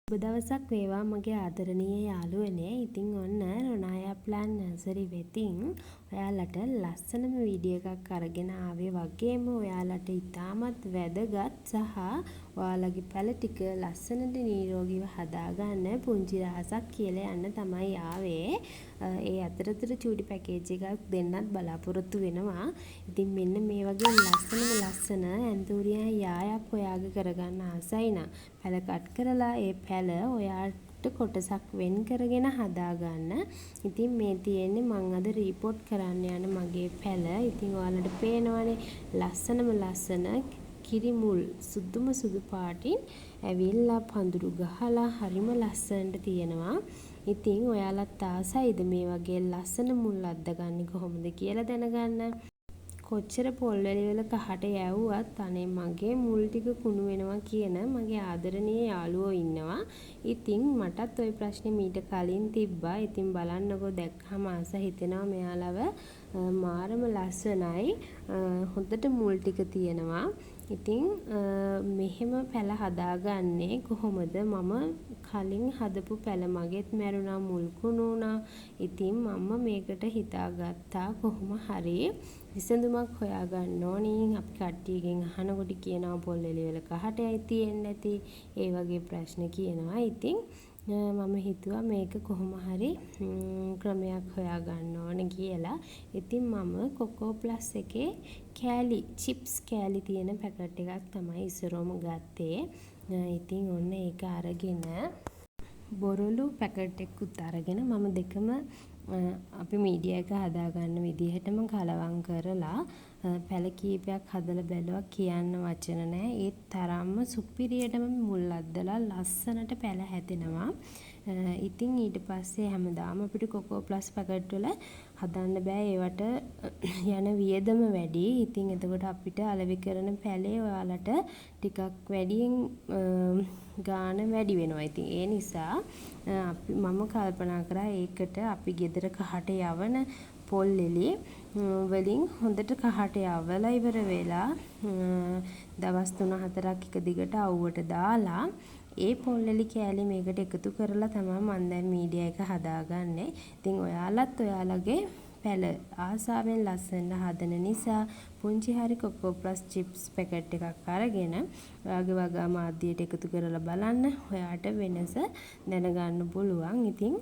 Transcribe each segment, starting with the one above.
සුබ දවසක් වේවා මගේ ආදරණීය යාළුවනේ. ඉතින් ඔන්න රොනායා ප්ලාන්ට් නර්සරි වෙතින් ඔයාලට ලස්සනම වීඩියෝ එකක් අරගෙන ආවේ වගේම ඔයාලට ඉතාමත් වැදගත් සහ ඔයාලගේ පැල ටික ලස්සනට නිරෝගීව හදාගන්න පුංචි රහසක් කියලා යන්න තමයි ආවේ. ඒ අතරතුර චූටි පැකේජ් එකක් දෙන්නත් බලාපොරොත්තු වෙනවා. ඉතින් මෙන්න මේ වගේ ලස්සනම ලස්සන ඇන්තූරියම් යායක් ඔයාගේ කරගන්න ආසයි නම්, පැල කට් කරලා ඒ පැල ඔයාට කොටසක් වෙන් කරගෙන හදාගන්න. ඉතින් මේ තියෙන්නේ මං අද රීපොට් කරන්න යන මගේ පැල. ඉතින් ඔයාලට පේනවනේ ලස්සනම ලස්සන කිරි මුල් සුදුම සුදු පාටින් ඇවිල්ලා පඳුරු ගහලා හරිම ලස්සනට තියෙනවා. ඉතින් ඔයාලත් ආසයිද මේ වගේ ලස්සන මුල් අද්දගන්නේ කොහොමද කියලා දැනගන්න? කොච්චර පොල් වැලි වල කහට යැව්වත් අනේ මගේ මුල් ටික කුණු වෙනවා කියන මගේ ආදරණීය යාළුවෝ ඉන්නවා. ඉතින් මටත් ඔය ප්‍රශ්නේ මීට කලින් තිබ්බා. ඉතින් බලන්නකෝ, දැක්කහම ආස හිතෙනවා මෙයාලව. මාරම ලස්සනයි. හොඳට මුල් ටික තියෙනවා. ඉතින් මෙහෙම පැල හදාගන්නේ කොහොමද? මම කලින් හදපු පැල මගෙත් මැරුණා, මුල් කුණු වුණා. ඉතින් මම මේකට හිතාගත්තා කොහොම හරි විසඳුමක් හොයාගන්න ඕනි. අපි කට්ටියගෙන් අහනකොට කියනවා පොල් එලි වල කහට තියෙන්න ඇති. ඒ වගේ ප්‍රශ්න කියනවා. ඉතින් මම හිතුවා මේක කොහොම හරි ක්‍රමයක් හොයාගන්න ඕන කියලා. ඉතින් මම කොකෝ ප්ලස් එකේ කෑලි, චිප්ස් කෑලි තියෙන පැකට් එකක් තමයි ඉස්සරෝම ගත්තේ. ඉතින් ඔන්න ඒක අරගෙන බොරළු පැකට් එකකුත් අරගෙන මම දෙකම අපි මීඩියා එක හදාගන්න විදිහටම කලවම් කරලා පැල කීපයක් හදලා බැලුවා. කියන්න වචන නෑ, ඒ තරම්ම සුපිරියටම මුල් අද්දලා ලස්සනට පැල හැදෙනවා. ඉතින් ඊට පස්සේ හැමදාම අපිට කොකෝ ප්ලස් පැකට් වල හදන්න බෑ, ඒවට යන වියදම වැඩි. ඉතින් එතකොට අපිට අලෙවි කරන පැලේ ඔයාලට ටිකක් වැඩියෙන් ගාණ වැඩි වෙනවා. ඉතින් ඒ නිසා අපි මම කල්පනා කරා ඒකට අපි ගෙදර කහට යවන පොල් එලි වලින් හොඳට කහට යවලා ඉවර වෙලා දවස් 3-4ක් එක දිගට අවුවට දාලා ඒ පොල් එලි කෑලි මේකට එකතු කරලා තමයි මං දැන් මීඩියා එක හදාගන්නේ. ඉතින් ඔයාලත් ඔයාලගේ පැල ආසාවෙන් ලස්සනට හදන නිසා පුංචි හරි කොකෝ ප්ලස් චිප්ස් පැකට් එකක් අරගෙන ඔයාගේ වගා මාධ්‍යයට එකතු කරලා බලන්න. ඔයාට වෙනස දැනගන්න පුළුවන්. ඉතින්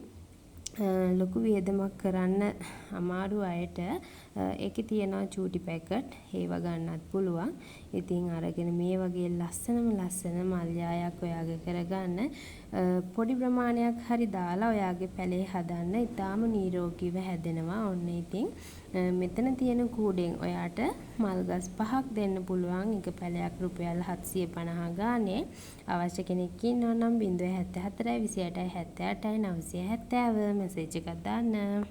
ලොකු වියදමක් කරන්න අමාරු අයට ඒකේ තියෙනවා චූටි පැකට්, ඒවා ගන්නත් පුළුවන්. ඉතින් අරගෙන මේ වගේ ලස්සනම ලස්සන මල් යායක් ඔයාගේ කරගන්න. පොඩි ප්‍රමාණයක් හරි දාලා ඔයාගේ පැලේ හදන්න. ඉතාම නිරෝගීව හැදෙනවා. ඔන්න ඉතින් මෙතන තියෙන කූඩෙන් ඔයාට මල් ගස් 5ක් දෙන්න පුළුවන්. එක පැලයක් රුපියල් 750 ගානේ. අවශ්‍ය කෙනෙක් ඉන්නවා නම් 074 28 78 970 මැසේජ් එකක් දාන්න.